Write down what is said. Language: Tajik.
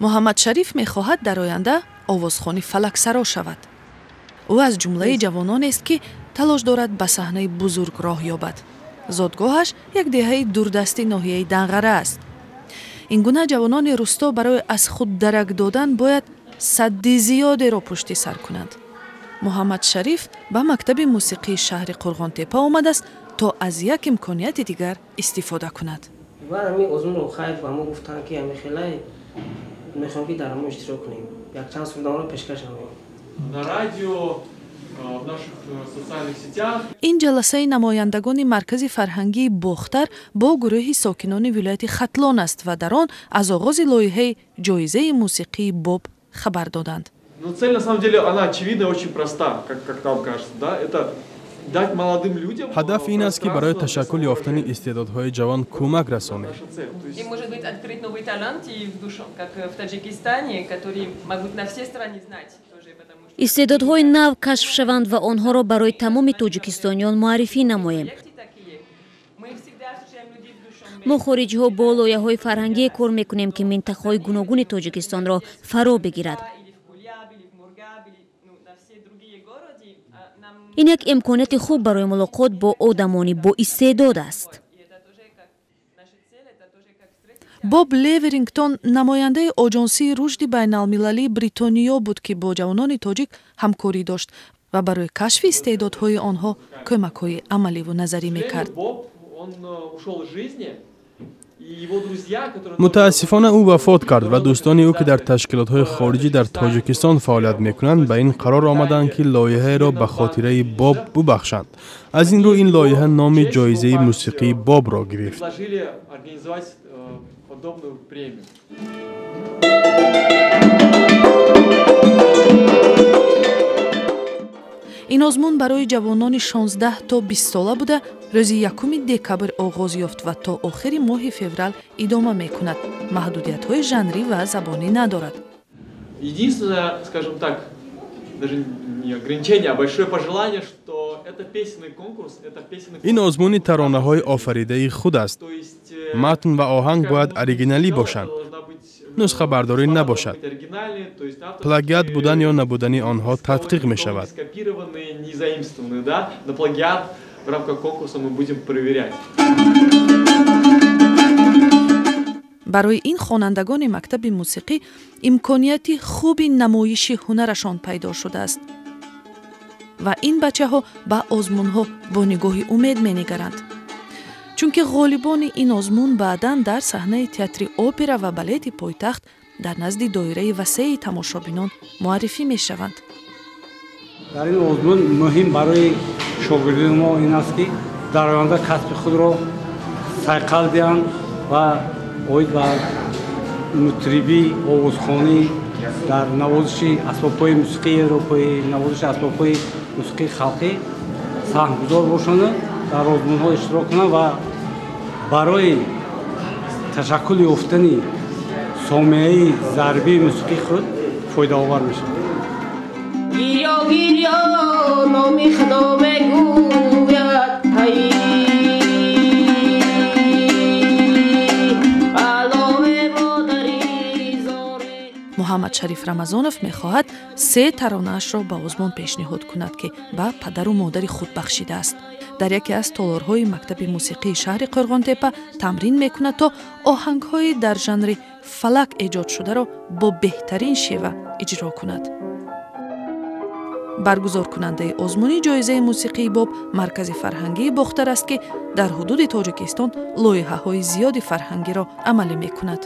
Муҳаммадшариф мехоҳад дар оянда овозхони фалаксаро шавад. Ӯ аз ҷумлаи ҷавононест, ки талош дорад ба саҳнаи бузург роҳ ёбад. Зодгоҳаш як деҳаи дурдасти ноҳияи Данғара аст. Ин гуна ҷавонони русто барои аз худ дарак додан бояд садди зиёдеро пушти сар кунанд. Муҳаммадшариф ба мактаби мусиқии шаҳри Қурғонтеппа омадааст, то аз як имконияти дигар истифода кунад. Баъд ҳамин озмунро хайр ба мо гуфтанд, ки ҳамин хелай мехоҳем, ки дар ҳамон иштирок кунем, якчанд сурудамро пешкаш намоем. На радио, в наших социальных сетях. Ин ҷаласаи намояндагони маркази фарҳангии Бохтар бо гурӯҳи сокинони вилояти Хатлон аст ва дар он аз оғози лоиҳаи ҷоизаи мусиқии Боб хабар доданд. Ну, цель на самом деле, она очевидна и очень проста, как нам кажется, да? Это дать молодым людям Ҳадаф ин аст, ки барои ташаккул ёфтани истеъдодҳои ҷавон кӯмак расонем. Наша цель. То есть И, может быть, открыть новый талант и в душу, как в Таджикистане, которые могут на все страны знать тоже, потому что Истеъдодҳои нав кашф шаванд ва онҳоро барои тамоми тоҷикистониён муаррифӣ намоем. Проекты такие. Мы всегда встречаем людей в Душанбе. Мо хориҷиҳо бо лоиҳаҳои фарҳангие кор мекунем, ки минтақаҳои гуногуни Тоҷикистонро фаро бигирад. Или в Куляб, или в Мургаб, или, ну, на все другие города. А нам Ин як имконияти хуб барои мулоқот бо одамони боистеъдод аст. И это тоже как наша цель, это тоже как встретиться. Боб Леверингтон намояндаи Оҷонсии рушди байналмилалии Бритониё буд, ки бо ҷавонони тоҷик ҳамкорӣ дошт ва барои кашфи истеъдодҳои онҳо кӯмакҳои амаливу назарӣ мекард. Боб, он ушел из жизни, и его друзья, которые Мутаассифона, ӯ вафот кард ва дӯстони ӯ, ки дар ташкилотҳои хориҷӣ дар Тоҷикистон фаъолият мекунанд, ба ин қарор омаданд, ки лоиҳаеро ба хотираи Боб бубахшанд. Аз ин рӯ ин лоиҳа номи ҷоизаи мусиқии Бобро гирифт. Предложили организовать подобную премию. Ин озмун барои ҷавонони 16 то 20 сола буда, рӯзи 1 декабр оғоз ёфт ва то охири моҳи феврал идома мекунад. Маҳдудиятҳои жанрӣ ва забонӣ надорад. Единственное, скажем так, даже не ограничение, а большое пожелание, что это песенный конкурс, это песенный Ин озмуни таронаҳои офаридаи худ аст. То есть Матн ва оҳанг бояд оригиналӣ бошанд, нусхабардорӣ набошад. Плагиат будан ё набудани онҳо тадқиқ мешавад. Скопированные, не заимствованные, да, на плагиат в рамках конкурса мы будем проверять. Барои ин хонандагони мактаби мусиқӣ имконияти хуби намоиши ҳунарашон пайдо шудааст ва ин бачаҳо ба озмунҳо бо нигоҳи умед менигаранд, чунки ғолибони ин озмун баъдан дар саҳнаи театри опера ва балети пойтахт дар назди доираи васеи тамошобинон муаррифӣ мешаванд. Дар ин озмун муҳим барои шогирдони мо ин аст, ки дар оянда касби худро сайқал диҳанд ва оид ба мутрибӣ, овозхонӣ, дар навозиши асбобҳои мусиқии европоӣ, навозиши асбобҳои мусиқии халқӣ саҳмгузор бошанд, дар озмунҳо иштирок кунанд ва барои ташаккул ёфтани сомеаи зарбии мусиқии худ фоидаовар мешавад. Гирё, гирё, номи Худо мегӯяд, ҳай алове модари зоре. Муҳаммадшариф Рамазонов мехоҳад се таронаашро ба озмун пешниҳод кунад, ки ба падару модари худ бахшидааст. Дар яке аз толорҳои мактаби мусиқии шаҳри Қӯрғонтеппа тамрин мекунад, то оҳангҳои дар жанри фалак эҷодшударо бо беҳтарин шева иҷро кунад. Баргузоркунандаи озмуни ҷоизаи мусиқии Боб маркази фарҳангии Бохтар аст, ки дар ҳудуди Тоҷикистон лоиҳаҳои зиёди фарҳангиро амалӣ мекунад.